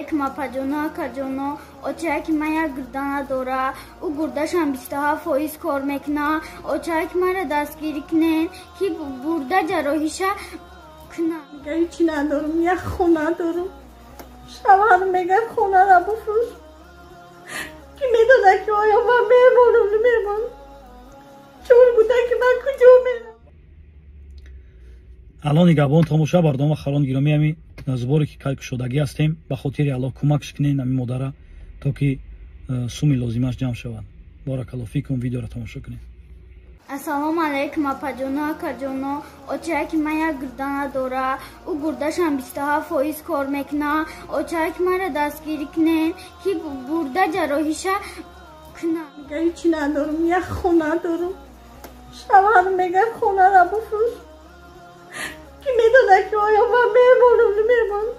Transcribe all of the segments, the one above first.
Алейкум, апаҷоно, акаҷоно. Очаки ман як гурда надора, ӯ гурдашам 27% кор мекуна. Очаки маро дастгирӣ кунен, ки бурда ҷарроҳиша куна. Ҳечи надорам, як хона дорам. Шавҳар мегӯяд, хонаро бифурӯш. Ки медонад, ки оё ман мемонам, намемонам. Чор кӯдаки ман куҷо мерам? Алло нигаҳбон тамоша, барнома харон гиромӣ. Ами сборе ки кушодагӣ ҳастем, ба хотири Аллоҳ кӯмакш кунед ами модара, то ки суми лозимаш ҷамъ шавад. Баракалло фикум, видеоро тамошо кунед. Ассалому алайкум, апаҷоно, акаҷоно. Очаки ман як гурда надора, ӯ гурдашам 27% кор мекуна. Очаки маро дастгирӣ кунен, ки бурда ҷарроҳиша куна. Ҳечи надорам, як хона дорам. Шавҳар мегӯяд, хонаро бифурӯш. Ки медонад, ки оё ман мемонам, намемонам.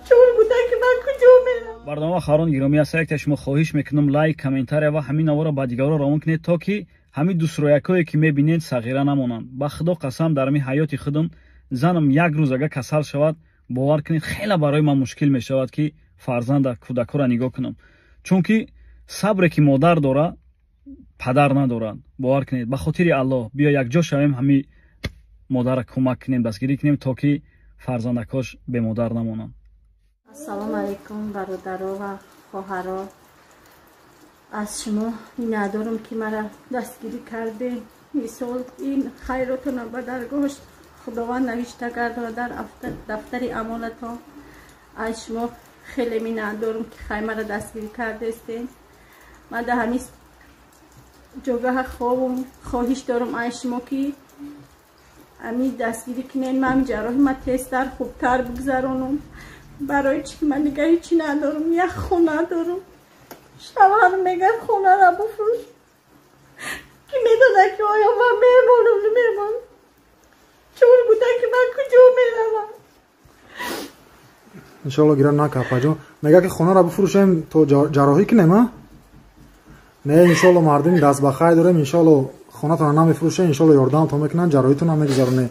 Чор кӯдаки ман куҷо мерам? Барнома харон гиромӣ аст. Якта шумо хоҳиш мекунам, лайк, комментария ва ҳамин наворо ба дигарон равон кунед, то ки ҳамин дусроякое ки мебинед, сағира намонанд. Ба Худо қасам, дар ҳамин ҳаёти худам занам як рӯз агар касал шавад, бовар кунед, хеле барои ман мушкил мешавад, ки фарзанда, кӯдакҳоро нигоҳ кунам, чунки сабре ки модар дора, падар надорад. Бовар кунед, ба хотири Аллоҳ, биё якҷо шавем, ҳамин модарро кӯмак кунем, дастгирӣ кунем, то ки фарзандакош бемодар намонанд. Ассалому алайкум, бародаро ва хоҳаро. Аз шумо миннатдорам, ки мара дастгирӣ кардем. Мисол, ин хайротона ба даргоҳаш Худованд навишта гардона дар дафтари амонатон. Аз шумо хеле миннатдорам, ки хай мара дастгирӣ кардестем. Ман дар ҳамин ҷогаҳа хобум. Хоҳиш дорам аз шумо, ки ами дастгирӣ кунен, ман ҷарроҳи ма тезтар, хубтар бигзаронам. Барои чӣ ки ман дига ҳечи надорам, як хона дорам. Шавҳар мегӯяд, хонаро бифурӯш. Ки медонад, ки оё ман мемонам, намемонам. Чор кӯдаки ман куҷо меравам? Иншоалло, гира нака, апаҷон. Мега, ки хонаро бифурӯшем, то ҷарроҳӣ кунем, а? Не, иншоалло, мардуми дастбахайр дорем. Иншоалло, хонатона намефурӯшем, иншоалло, ёрдамтон мекунанд, ҷарроҳитона мегузаронем.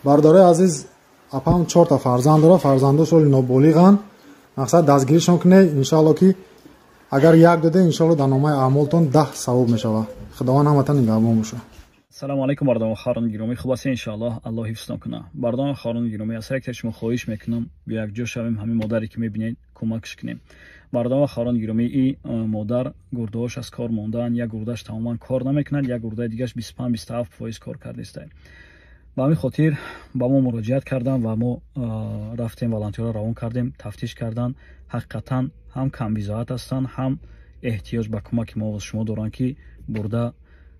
Бародарои азиз, апам чорта фарзанд дорад, фарзандош оли ноболиғанд. Мақсад, дастгиришон кунед. Иншоалло, ки агар як доде, иншоалло, дар номаи аъмолтон 10 савоб мешавад. Худованд ҳаматон нигаҳбон бошад. Ассалому алайкум, бародарон, хоҳарон гиромӣ. Хуб ҳастед, иншоаллоҳ. Аллоҳ ҳифзтон кунад. Бародарон, хоҳарон гиромӣ, аз яке шумо хоҳиш мекунам, биё якҷо шавем, ҳамин модаре ки мебинед, кӯмакш кунем. Бародарон, хоҳарон гиромӣ, и модар гурдаҳош аз кор мондаанд, як гурдаш тамоман кор намекунад, як гурдаи дигаш 25-27% кор кардааст. Ба ҳамин хотир ба мо муроҷиат карданд ва мо рафтем, волонтёрро равон кардем, тафтиш карданд. Ҳақиқатан ҳам камбизоат ҳастанд, ҳам эҳтиёҷ ба кӯмаки мо шумо доранд, ки бурда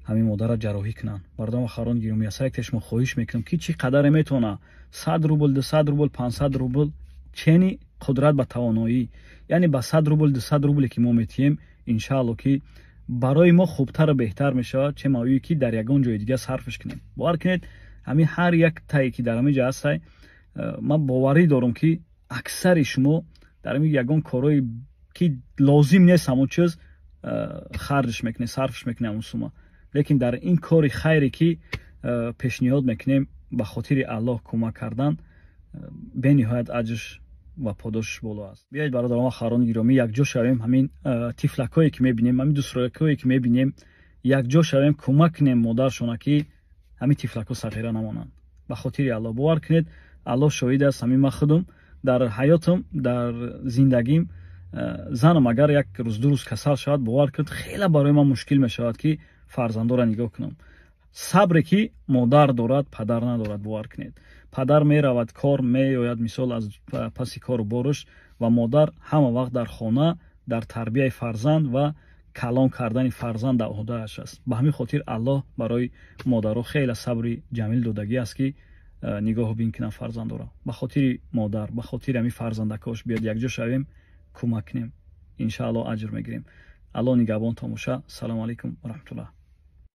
ҳамин модарро ҷарроҳӣ кунанд. Бародарон, хоҳарон гиромӣ, аз якте шумо хоҳиш мекунам, ки чӣ қадаре метавона, 100 рубл, 200 рубл, 500 рубл, чени қудрат ба тавоноӣ, яъне ба 100 рубл, 200 рубле ки мо метиҳем, иншаалло, ки барои мо хубтару беҳтар мешавад, че мавъие ки дар ягон ҷои дигар сарфш кунем. Бовар кунед, ҳамин ҳар як тае ки дар ҳамин ҷо ҳастай, ман боварӣ дорам, ки аксари шумо дар ҳамин ягон корҳое ки лозим нест, ҳамон чиз харҷш мекунед, сарфш мекунед ҳамон сума. Лекин дар ин кори хайре ки пешниҳод мекунем, ба хотири Аллоҳ кӯмак кардан, бениҳоят аҷрш ва подошш боло аст. Биёед, бародарон ва хоҳарони гиромӣ, якҷо шавем, ҳамин тифлакҳое ки мебинем, ҳамин дусроякҳое ки мебинем, якҷо шавем, кӯмак кунем модаршона, ки ҳамин тифлакҳо сағира намонанд. Ба хотири Аллоҳ, бовар кунед, Аллоҳ шоҳид аст, ҳамин ман худам дар ҳаётам, дар зиндагим, занам агар як рӯз, ду рӯз касал шавад, бовар кунед, хеле барои ман мушкил мешавад, ки фарзандоро нигоҳ кунам. Сабре ки модар дорад, падар надорад. Бовар кунед, падар меравад кор, меояд, мисол, аз паси кору бораш, ва модар ҳама вақт дар хона, дар тарбияи фарзанд ва калон кардани фарзанд дар ӯҳдааш аст. Ба ҳамин хотир Аллоҳ барои модаро хеле сабри ҷамил додагӣ аст, ки нигоҳу бин кунанд фарзандоро. Ба хотири модар, ба хотири ҳамин фарзандакош, биёд якҷо шавем, кӯмак кунем. Иншаалло, аҷр мегирем. Аллоҳ нигаҳбон тамоша. Салому алайкум ва раҳматуллоҳ.